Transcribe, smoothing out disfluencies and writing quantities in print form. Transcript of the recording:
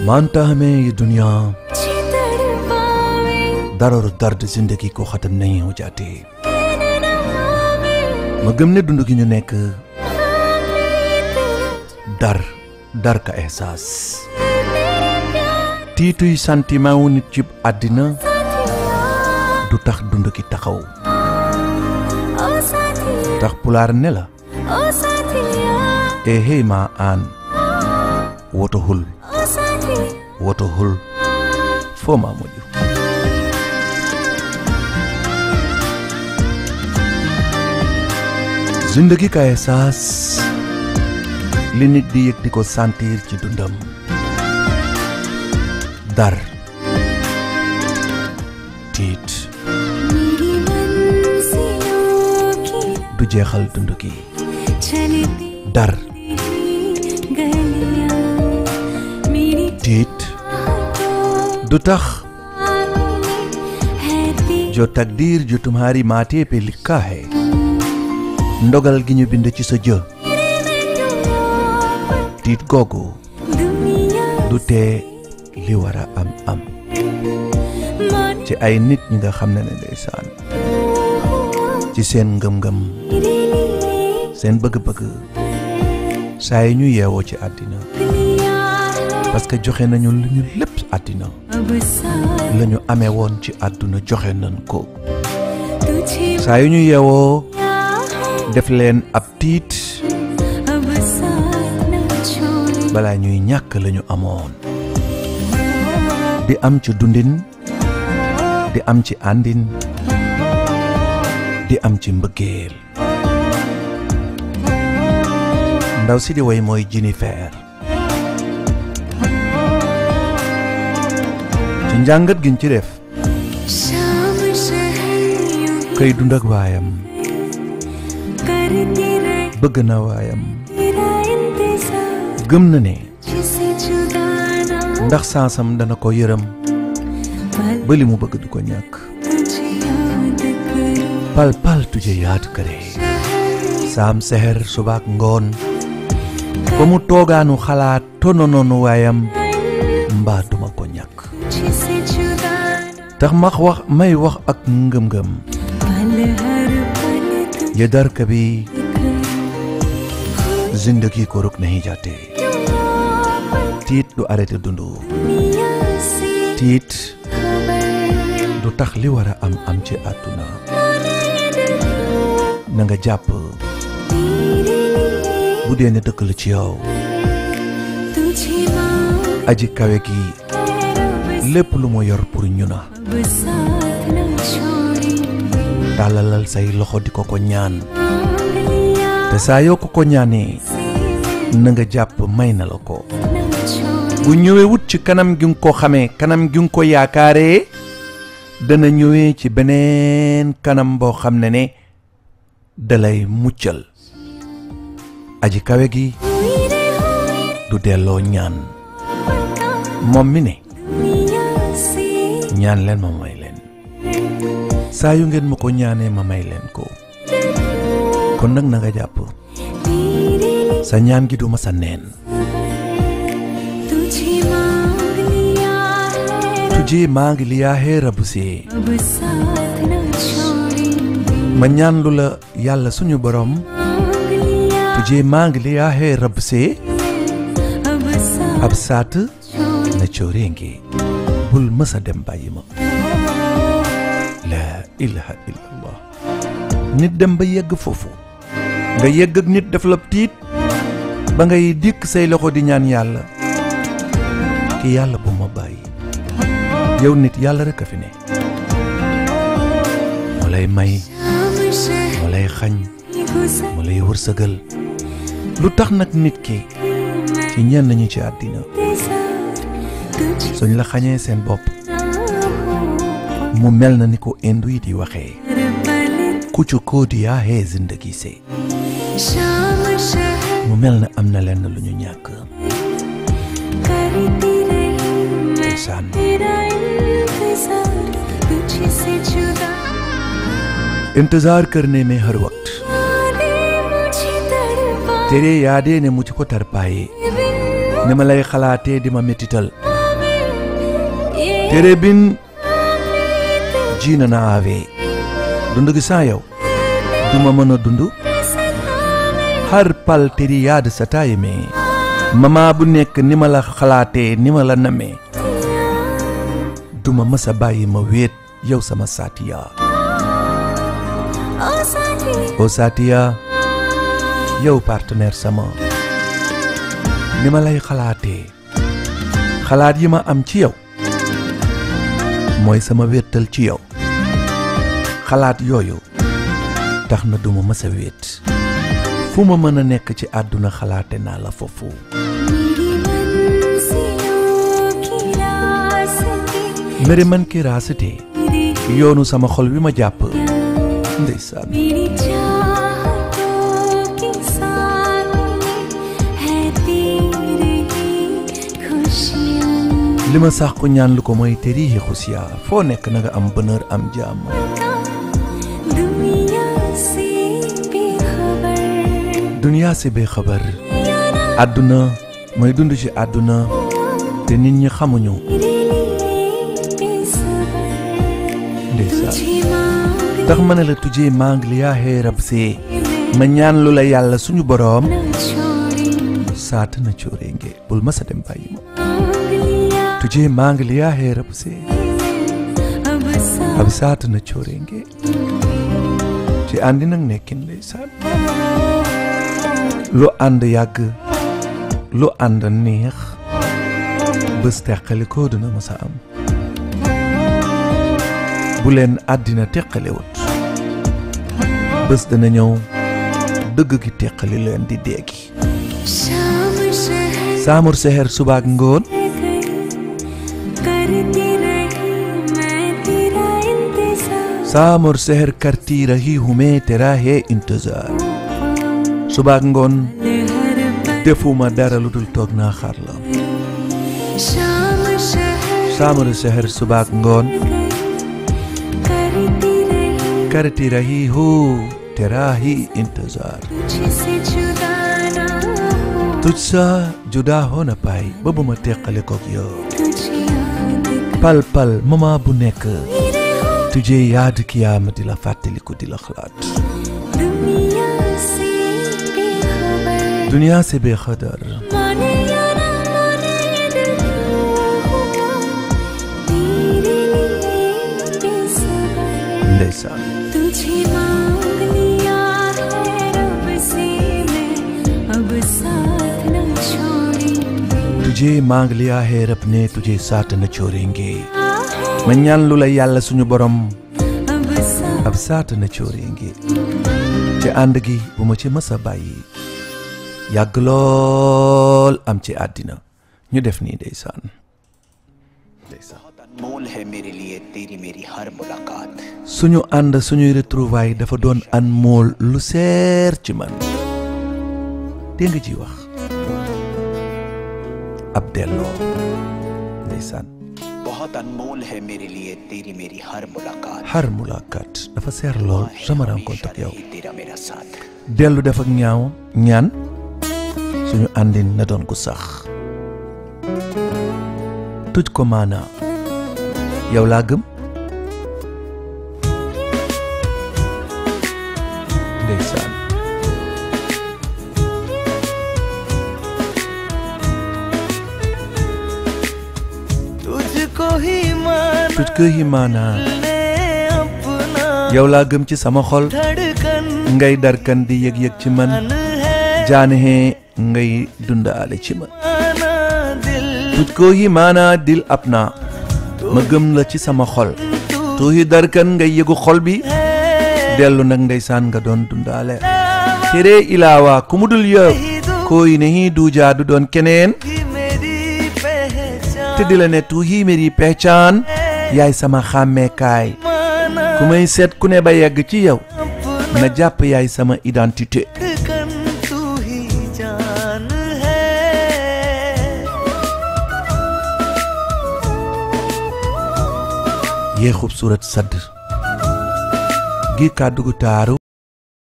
मानता हमें ये दुनिया दर और दर्द जिंदगी को खत्म नहीं हो जाते ma gëm ne dund gi ñu nekk dar ka ehsaas tiituy sentiment wu nit ci àddina du tax dund gi taxaw tax pulaar ne la e hey ma aan woto hul foo ma mujj जिंदगी का एहसास li nit di yëg di ko sentir ci dundam dar tiit du jeexal dund gi dar tiit du tax जो तकदीर जो तुम्हारी माथे पे लिखा है ndogal gi ñu bind ci sa jë tiit googu du tee li wara am ci ay nit ñi nga xam ne ndeysaan ci seen ngëm-ngëm seen bëgg-bëgg saa yi ñu yeewoo ci àddina parce que joxe nañu lu ñu lépp àddina la ñu amee woon ci àdduna joxe nañ ko saa yi ñu yeewoo def leen ab tiit balaa ñuy ñàkk lañu amoon di am ci dundin di am ci àndin di am ci mbëggeel ndaw si di way mooy Jennifer ci njàngat giñ ci def kay dund ak waayam bëgg na waayam gëm na ne ndax sansam dana ko yërëm ba li mu bëgg du ko ñàkk pal tujhe yaad kare saam seher subaak ngoon ba mu toogaanu xalaat tononoonu waayam mbaa duma ko ñàkk tax may wax ak ngëm-ngëm ये दर कभी जिंदगी को रुक नहीं जाते tiit du arrêté dundu tiit du tax li wara am ci àdduna na nga jàpp bu dee ne dëkk la ci yow aji kawe gi lépp lu mu yor pour ñu na dalalal say loxo di ko ñaan te saa yoo ko ñaanee na nga jàpp may na la ko bu ñëwee wut ci kanam gi nga ko xamee kanam gi nga ko yaakaaree dana ñëwee ci beneen kanam boo xam ne dalay muccal aji kawe gi du delloo ñaan moom mi ne ñaan leen ma may leen saa yu ngeen ma ko ñaanee ma may leen ko kon nag na nga jàpp sa ñaan gi du ma sa neen tujhe maang liya hai rab se ma ñaan lu la yàlla suñu borom tujhe maang liya hai rab se ab saat na coorengi bul mësa dem bàyyi ma la ilaha illallah nit dem ba yegg foofu nga yegg ak nit def la tiit ba ngay dikk say loxo di ñaan yàlla ki yàlla bu ma bàyyi yow nit yàlla rek a fi ne moo lay may moo lay xañ moo lay wërsëgal lu tax nag nit ki ci ñenn ñi ci àddina suñ la xañee seen bopp mu mel na ni ko indu yi di waxee kucu koo di yaa hee zindagi se mu mel na am na lenn lu ñu ñàkk ndeysaan इंतजार करने में हर वक्त तेरे यादें ने मुझको तर पाए ने मलाई खलाते di ma metital tere bin jiina naawe dund gi saa yow duma mën a dund har pal teri yaad sa taay me mama bu nekk ni ma la xalaatee ni ma la namee duma masa bàyyi ma wéet yow sama saatiya o saatiya yow partenaire sama ni ma lay xalaatee xalaat yi ma am ci yow mooy sama wéetal ci yow xalaat yooyu tax na duma masa wéet fu ma mën a nekk ci àdduna xalaate naa la foofu mere man ki raasate yoonu sama xol bi ma jàpp ndeysaan li ma sax ko ñaan lu ko mooy terihi xusiya foo nekk na nga am bonheur am jàmm duniya se be xabar àdduna mooy dund ci àdduna te nit ñi xamuñu ndeysaan tax ma ne la tujee maa ngi liyaa xee rab see ma ñaan lu la yàlla suñu boroom saat na coorenge bul ma sa dem bàyyi ma tujee maa ngi liyaa xee rab see ab saat na coorenge ci àndi nag nekkin ndeysaan lu ànd yàgg lu ànd neex bés teqali koo dina ma sa am bu leen àddina teqalewut bés dana ñëw dëgg gi teqali leen di deegi saamur seher subaak ngoon saamur seher karti rahi hume tera he intizar subaak ngoon defuma dara lu dul toog naa xaar la saamur seher subaak ngoon करती रही हूँ तेरा ही इंतजार तुझसे जुदा हो न पाई बबू मते कले को कियो पल पल ममा बुनेक तुझे याद किया मैं दिला फातिली को दिला खलात दुनिया से बेखबर ndeysaan तुझे मांग लिया है रब ने तुझे साथ न छोड़ेंगे ma ñaan lu la yàlla suñu borom ab saat na छोड़ेंगे ci ànd gi bu ma ci mës a bàyyi yàgg lool am ci àddina ñu def nii ndeysaan अनमोल है मेरे लिए तेरी मेरी हर मुलाकात suñu ànd suñuy retrouvailles dafa doon anmool lu seer ci man dégg nga ci wax ab delloo ndeysaan बहुत अनमोल है मेरे लिए तेरी मेरी हर मुलाकात dafa seer lool sama rencontre ak yow तेरा मेरा साथ dellu def ak ñaaw ñaan suñu àndin na doon ko sax tuj ko maana yow laa gëm ndeysaan तुझको ही माना yow laa gëm ci sama xol ngay darkan di yëg-yëg ci man jaane ngay dundaale ci man तुझको ही माना दिल अपना ma gëm la ci sama xol tu hi darkan ngay yëgu xol bi dellu nag ndeysaan nga doon dundaale tere ilaawa ku mu dul yow koy नहीं दूजा du doon keneen te di la ne tu hi मेरी पहचान yaay sama xàmmeekaay ku may seet ku ne ba yegg ci yow na jàpp yaay sama identité ये खूबसूरत सद gi kàddu gu taaru